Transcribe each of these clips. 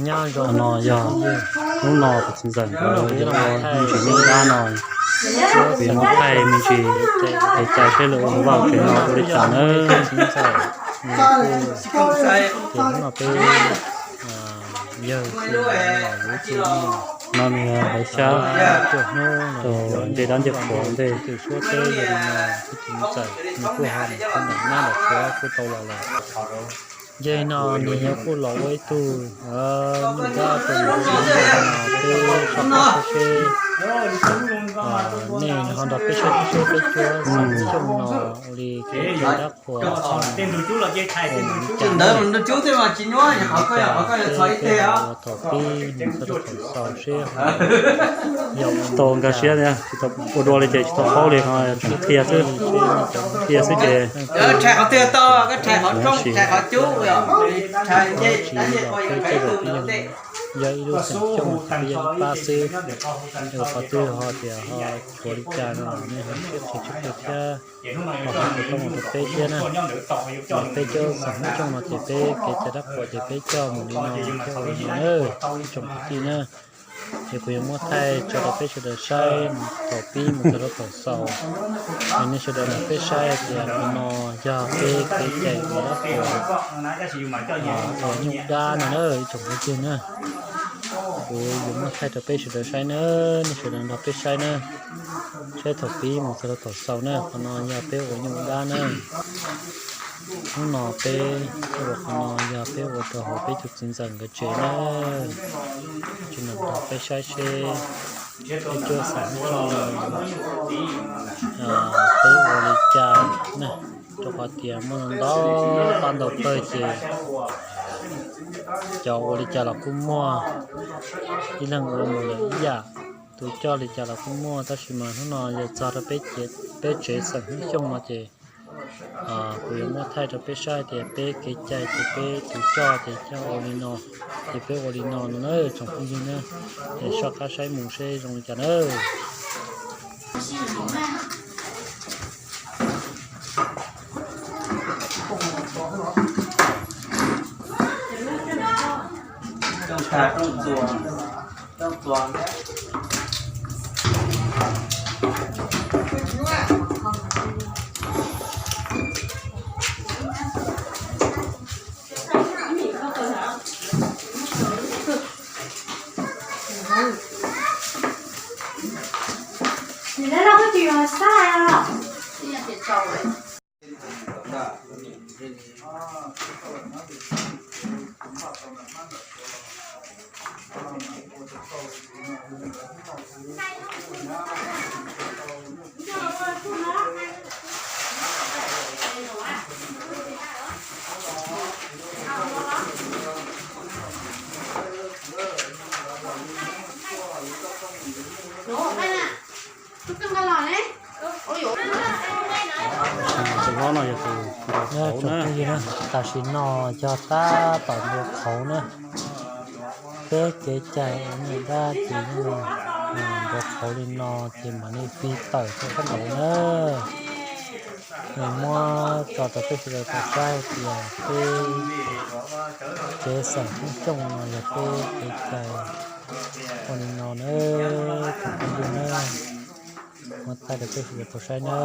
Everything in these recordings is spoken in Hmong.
Nyob zoo no yog hnub no kuv txiv ntxawm nkawd yuav ua me ntsis nyuj dab no, kuv yuav muab thaij me ntsis kev cai seb lawv ua vaj tsev no ua li cas nawb. Txiv ntxawm, ces hnub no peb yawg no nws hais xyab rau nce dab nce qhuav ntej. Tus suab teb yog li no, tus txiv ntxawm nws kuj ho mus nram nab nram suav kuj tau los lawm. Nce no nws yog kuj los ua ib tug nyuj dab rau nws txiv ntxawm no, peb soj qab saib seb nej ho nrog peb saib seb peb cuab xeem Xyooj no ua li kev cai dab qhuas ua li cas. Thaum pib mus txog rau thaum xaus seb yog tau nkag siab thiab tsis tau ua dua li ces tsis tau paub li, tseem qhia xwb, qhia xwb ces tsis los peb coj los peb yog ib lub xeem Xyooj ces peb yog ib pab xwb. Yog qhov twg ho tias ho tshuav li cas no nej ho siab qhia tsis qhia thiab, ho ho tus tau mus rau peb thiab na. Peb cov xeem Hmoob Xyooj no ces peb kev cai dab qhuas ces peb coj mus li no thiab ua li no na, ib tsoom kwv tij na. Ces kuv yuav muab thaij tso rau peb sawv daws saib thaum pib mus txog rau thaum xaus, es nej sawv daws mam peb saib tias qhov no yog peb kev cai ua dab qhuas, ua nyuj dab no na ib tsoom kwv tij na. Kuv yuav muab thaij rau peb sawv daws saib na, nej sawv daws nrog peb saib na. Saib thaum pib mus txog rau thaum xaus na, qhov no yog peb ua nyuj dab na. Hnub no peb ua qhov no yog peb ua rau hauv peb tus txiv ntxawm nkawd tsev na. Tsis nrog peb saib seb peb cuab xeem Xyooj no peb ua li cas na, rau qhov tias muaj ntau pab ntau pawg ces cov ua li cas los kuj muaj, ib leeg ua mus lawm ib yam, tus coj li cas los kuj muaj, tab sis mas hnub no yog txog rau peb tsev xeem Hmoob Xyooj no ces kuv yuav muab thaij rau peb saib tias peb kev cai ces peb tus coj ces coj ua li no, ces peb ua li no no na tsoom phooj ywg na. Es soj qab saib mus seb zoo li cas na. Tam sim no yog tab tom ntua qhauv na. Peb kev cai ua nyuj dab ces ntua qhauv li no ces mam li fi tawm rau sab nraud na. Nws muab tso rau peb sawv daws tau saib tias peb kev xeem Hmoob Xyooj no yog peb kev cai ua li no na, tus phooj ywg na. Muab thaij rau peb sawv daws tau saib na.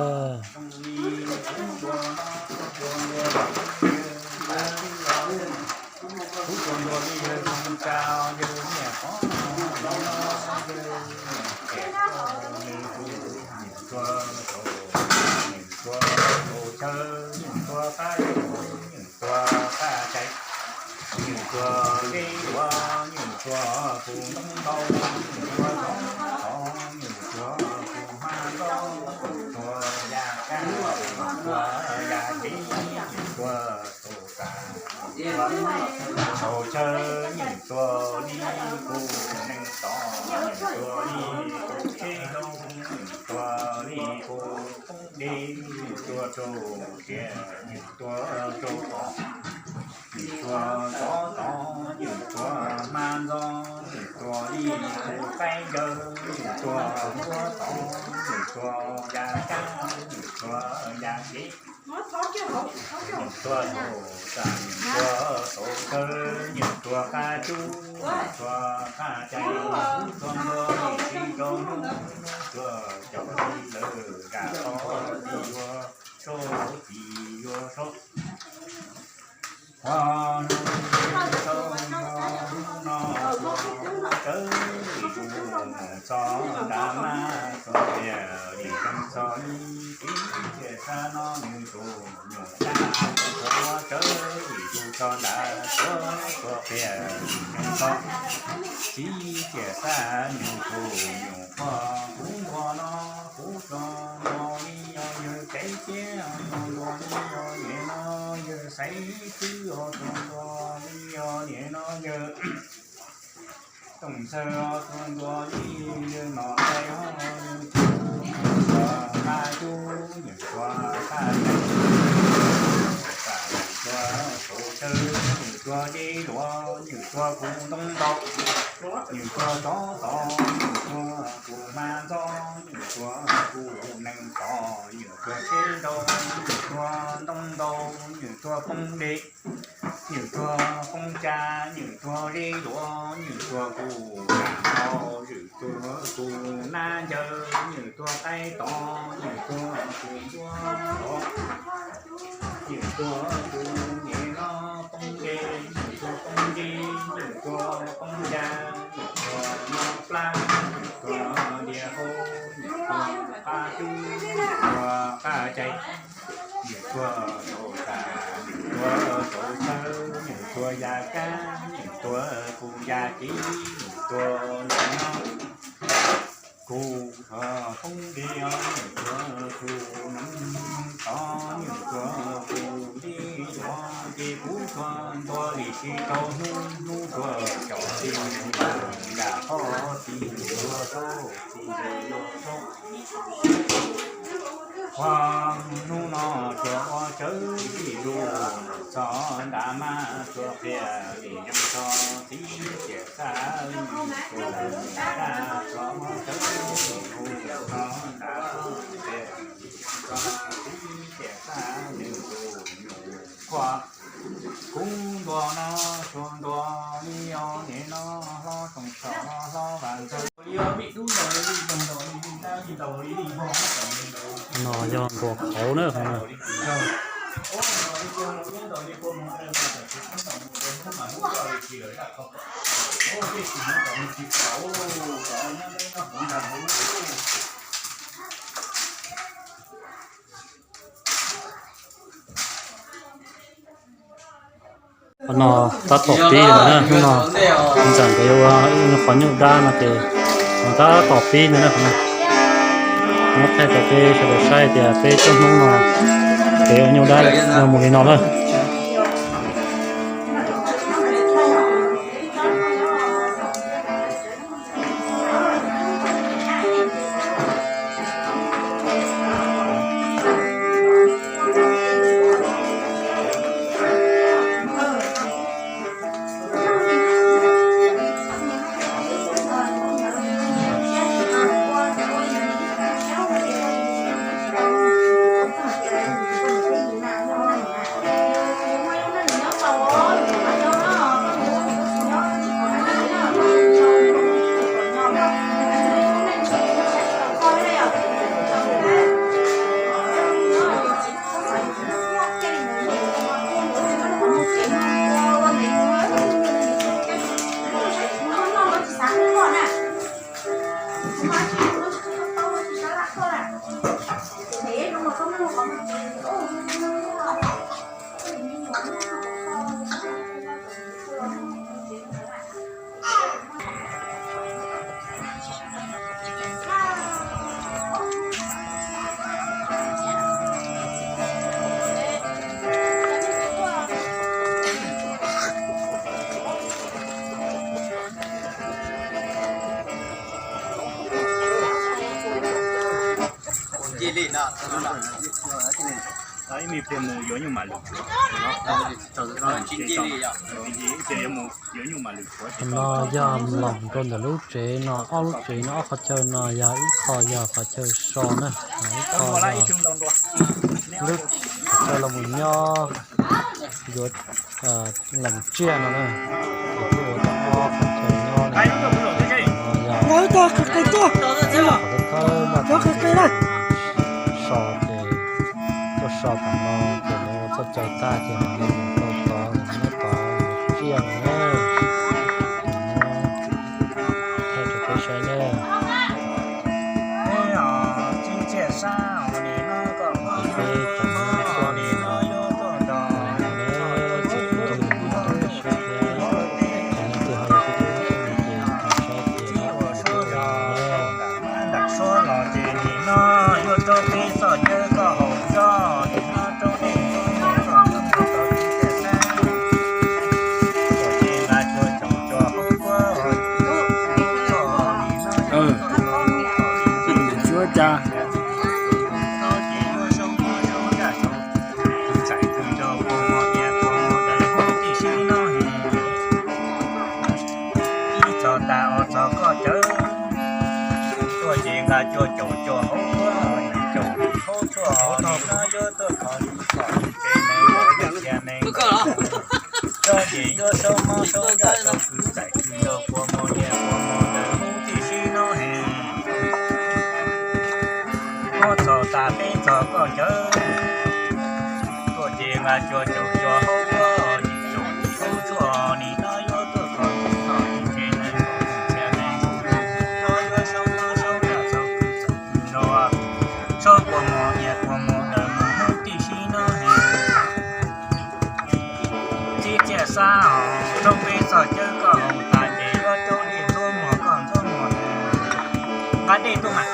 Nyuj tuag zeb duav, nyuj tuag kuv ntoo ntau, nyuj tuag zov zov, nyuj tuag kuv hmab ntau, nyuj tuag ya kab, nyuj tuag ya tsev, nyuj tuag tau tas, nyuj tuag tau chaw, nyuj tuag li kuv neeg tod, nyuj tuag li kuv tsheb hlau, nyuj tuag li kuv poob dej, nyuj tuag rau tiaj, nyuj tuag rau tod, nyuj tuag zov tod, nyuj tuag hmab ntxov, nyuj tuag li Tus qaib ncaws, nws tuag nruab tod, nws tuag ya kab, nws tuag ya kev, nws tuag thaum tas, nws tuag thaum tsawv, nws tuag qab cub, nws tuag qab cai, nws tuag ntua li tsis rau hnub, nws tuag cov txiv lawv zam txog txiv yuav sob, txiv yuav sob. Hnub no tsawv tus mus txog nram mab txog pliag li txog li tib cia xab no nws tus nyuam dab ua tsawv tus txog nram tuav txog pliag li txog tib cia xab nws tus nyuam qhuav kuv ntua no kuv tso ntua li yog yawg kev tiab tso ntua li yog niam no yawg xaiv xwb os tso ntua li yog niam no yawg toom ntxawg os tso ntua li yawg nom tais os yawg tub, nws tuag qab cub, nws tuag qab cai, nws tuag thaum tas, nws tuag thaum tsawv, nws tuag deb luas, nws tuag kuv ntoo ntau, nws tuag tsov tod, nws tuag kuv hma ntxob, nws tuag kuv neeg tod, nws tuag tsheb ntau, nws tuag ntoo ntau, nws tuag poob dej, nws tuag poob tsa, nws tuag deb luas, nws tuag kuv hma ntau, nws tuag kuv nab ncaws, nws tuag qaib tod, nws tuag kuv nruab tod, nws tuag kuv niam no poob dej, nws tuag poob dib, nws tuag poob ya, nws tuag no plab, nws tuag diav hau, nws tuag qab cub, nws tuag qab cai, nws tuag thaum tas, nws tuag thaum tsawv, nws tuag ya kab, nws tuag kuv ya kev, nws tuag niam no kuv poob dej, nws tuag kuv neeg tod, nws tuag kuv deb luas, ces kuv tso ntua li tsis rau hnub, hnub tsuag cov txiv lawv zam txog txiv yuav sob, txiv yuav sob. Ua hnub no tsuas ua tsawv txij lus txog nram mab tsuas pliag li yeej txog txiv ciam xab nws tus dab txog tsawv txij lus txog nram mab tsuas pliag li yeej txog txiv ciam xab nws tus nyuam qhuav kuv ntua no tsuas ntua li yog niam no hlob toom tsham hlob vas ntxawg li yog vim dub ntaus li vij ntaus li vij ntab vij ntaus li vij npog no yog ntuas qhauv na. Qhov no tab tom pib no na, hnub no ntxawm nkawd yuav ua ib qhov nyuj dab no ces no tab tom pib no na. Qhov no muab thaij rau peb sawv daws saib tias peb txoj hnub no kev ua nyuj dab mus li no na. Ua ntej li no, ua ntej li. Qhov no yog mloog rau ntawm lub tsev no, ob lub tsev no, ob qhov chaw no yog ib qho yog qhov chaw so na, ib qho yog lub qhov chaw los mus nyob yuav lees tsiaj no na. Ces thiaj ua tau ob qhov chaw nyob no yog qhov thawj thawj no ces so ces tuaj so tom no ces lawv ua txoj cai tag ces mam li mus rau tod, nyob tod yuav tsiaj no na. Thaij rau peb saib na. Peb tseem nyob tuaj no, txhua tus thiab, cov neeg twg ho yog peb tus neeg thiab no ces mus saib ces lawv ua tau na. Tsuav cas. Ib txog tas os txog koj cawv, tuaj ces nqa cua caum cua hauv tuaj, caum hauv tuaj, hauv no yuav tuaj kho li kho li ces neeg ua cia neeg. Tso ces yuav saub mob saub ntsaj saub kwv txais kwv nraug kua muag niam kua muag ntawd hnub tib si no he. Ob txog tas peb txog koj cawv, tuaj ces nqa cua caum cua hauv tuaj, caum hauv tuaj nim no yuav tuaj kho li kho li ces neeg ua cia neeg. Tso yuav saub mob saub ntsaj saub kwv txais kwv nraug, saub kua muag niam kua muag ntawd mus hnub tib si no he. Txib txiaj xab os, rau peb txog cawv koj haus tas ces yuav caub dej ntxuav muag koj ntxuav muag. Nqa dej tuaj mas.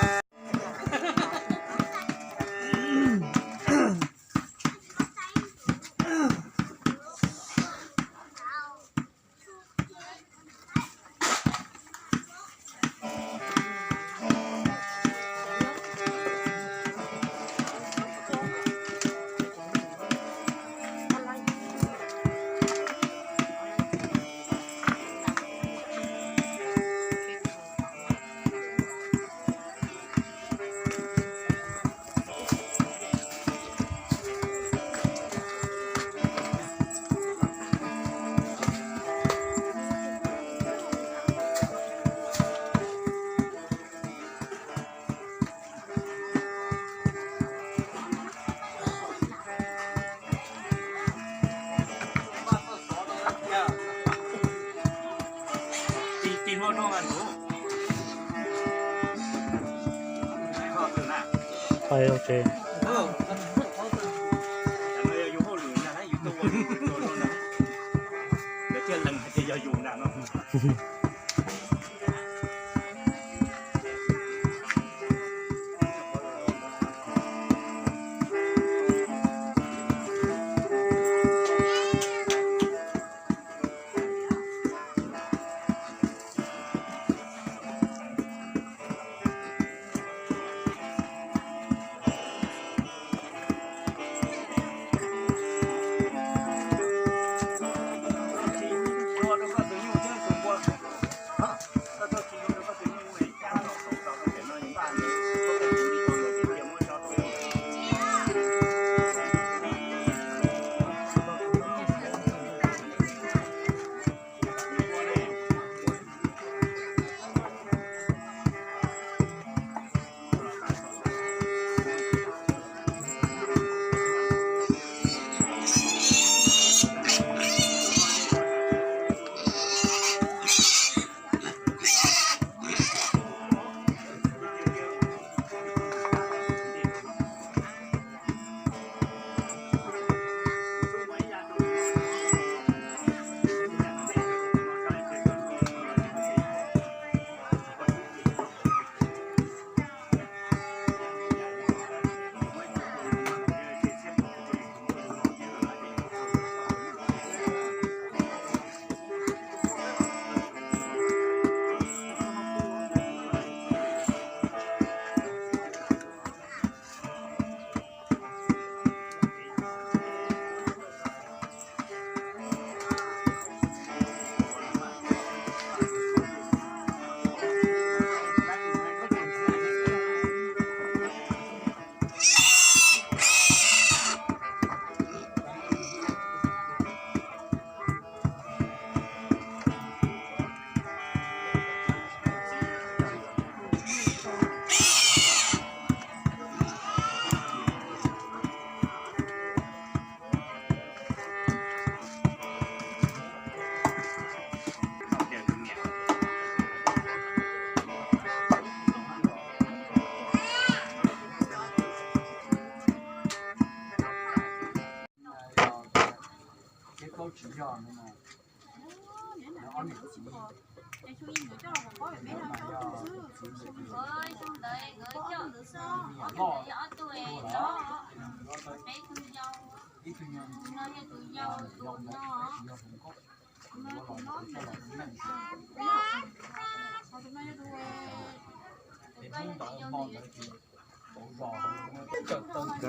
Cov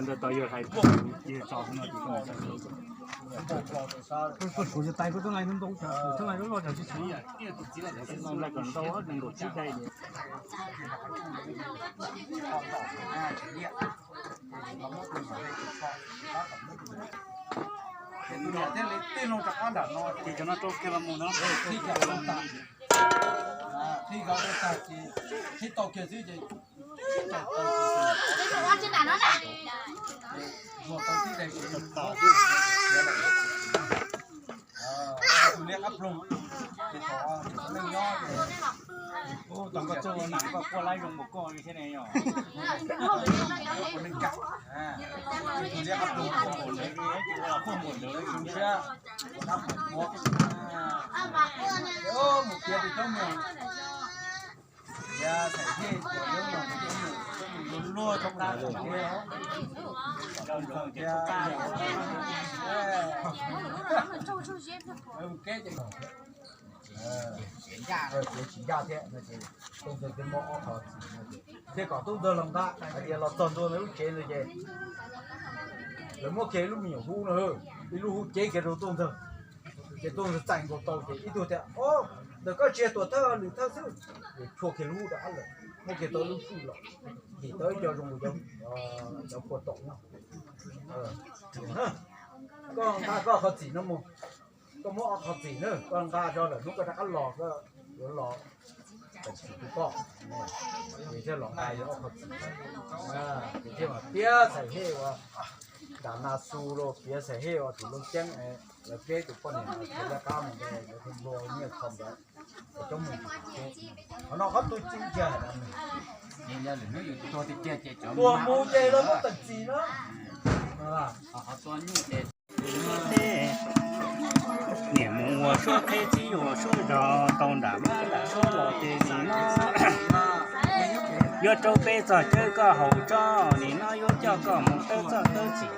ntawd tau yog hais tias yog tso no ces kuv tais kuv tuaj lais ntoo, kuv tuaj lais loj loj tsis txhob lais kom ntau, nkaum tsib daim. Ces cov no rau kiag los mus no. Qhib tau kiag xwb ces Tsis ncaj thiab no ces Tooj Ntxawg thiaj muab ob qho txim no ces thiaj kom Tooj Ntxawg los nqa hais tias los txog ntua ntawm lub tsev ntawd ces lawv muab kiag ib lub me nyuam hub no, ib lub hub cev kiag rau Tooj Ntxawg. Ces Tooj Ntxawg txais nkaus tau ces ib tug tias, Ob, ntawm koj tsis yog tuam thawj, lwm thawj xwb. Ces tshuab kiag lub hub rau ab lawm, muab kiag tau lub hub los, ces tau ib co zoo li cov pua taum no. Koj nqa koj qhov txim no mus, koj muab ob qho txim na, koj nqa tso lawm hnub koj rov qab los koj yuav los txim tus koj. Ces thiaj los nqa yuav ob qho txim, ces thiaj mam piav txhais hej uas nram Nas Xus los piav txhais hej uas tim Looj Ceeb lawv peb tus poj niam khiav liab qab mus ntawd, lawv tus nplua nyiaj kho ntawd, coob mus. Qhov no qhov tu ci ntsia hais tias mus ces lawv muab tawm txim na. Niam mus ua suab qheb txib ua suab zog tau nram mab nram suab los ces nim no yuav rau peb txog cawv koj haus tsob, nim no yuav coj koj mus tawb txoj tawb txim.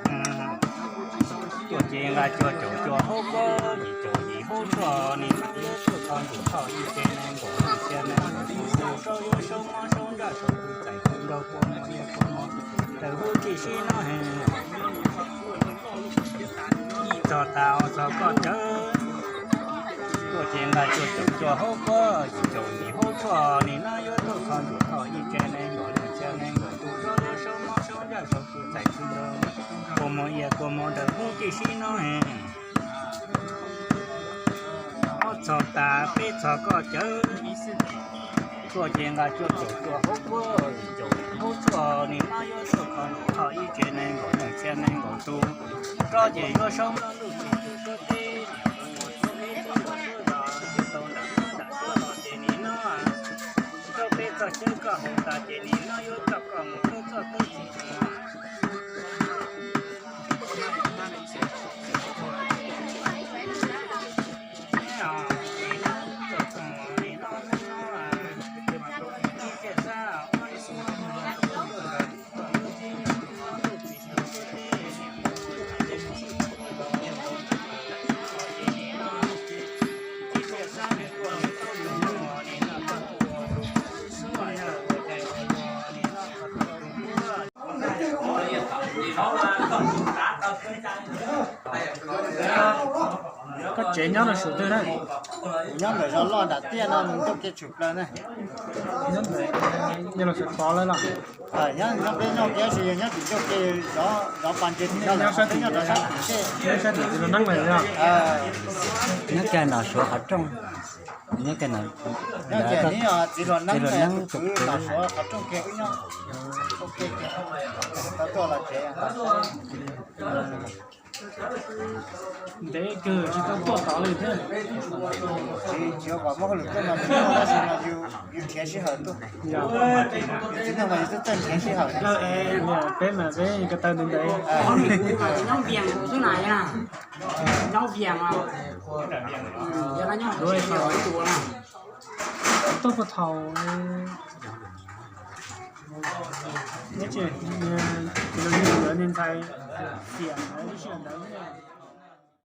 Tuaj ces nqa cuaj caum cuaj hauv kuab, yim caum yim hauv tshuaj, nim no yuav tuaj kho ntuj thoj ib tsev nees nkaum leej txhiab nees nkaum tus, rau yuav saub mob saub nraj saum tus txais tus nraug kua muag yaj kua muag raws huv tib si no heev. Txog tas txog koj cawv, tuaj ces nqa cuaj caum cuaj hauv kuab, yim caum yim hauv tshuaj, nim no yuav tuaj kho ntuj thoj ib tsev nees nkaum leej txhiab nees nkaum tus, rau yuav saub mob saub nraj saum tus txais tus nraug kua muag yaj kua muag raws huv tib si no heev. Ob txog tas peb txog koj cawv, tuaj ces nqa cuaj caum cuaj hauv kuab, yim caum yim hauv tshuaj, nim no yuav tuaj kho ntuj thoj ib tsev nees nkaum leej txhiab nees nkaum tus, rau ces yuav saub mob luj tsis tu suab teb, niam mus ua suab qheb txib ua suab zog ces tau nram mab nram suab los ces nim no rau peb txoj cawv koj haus tas ces nim no yuav coj koj mus tawb txoj tawb txim. Koj tsev nyob rau saum twg na? Nyob ntawm zos loj nram tiaj no, nws ncauj ke tshwm plaws na. Nyob ntawm, nyob los sawv tod lawm los? Nyob, nyob peb nyob kiag tab sis yog nyob tim ncauj ke, zov pas ntses tim no, nyob sab tim, nyob rau sab tim seb, nyob sab tim txiv los neeb lawm yog? Nyob kiag nram Suav qhov rooj, nyob kiag nram, nyob kiag nram txiv los neeb, txiv los neeb tus kwv nram Suav qhov rooj kiag wb nyob. Tau tuaj los tsev. Ntev kawg tsis tau tuaj tod li thiab. Tsis, tsis ua kom muaj hauj lwm tuaj mas tsis muaj, tab sis mas yus, yus nrhiav sij hawm tuaj. Yog, yus txiv neej mas yus twb txawj nrhiav sij hawm. Peb mas peb ko taw ntev ntev. Nyob Vias xwb na, nyob Vias, tuaj puag thaum, neb tsis, tus niag ntxhais Vias ntawd lub sij hawm ntawd.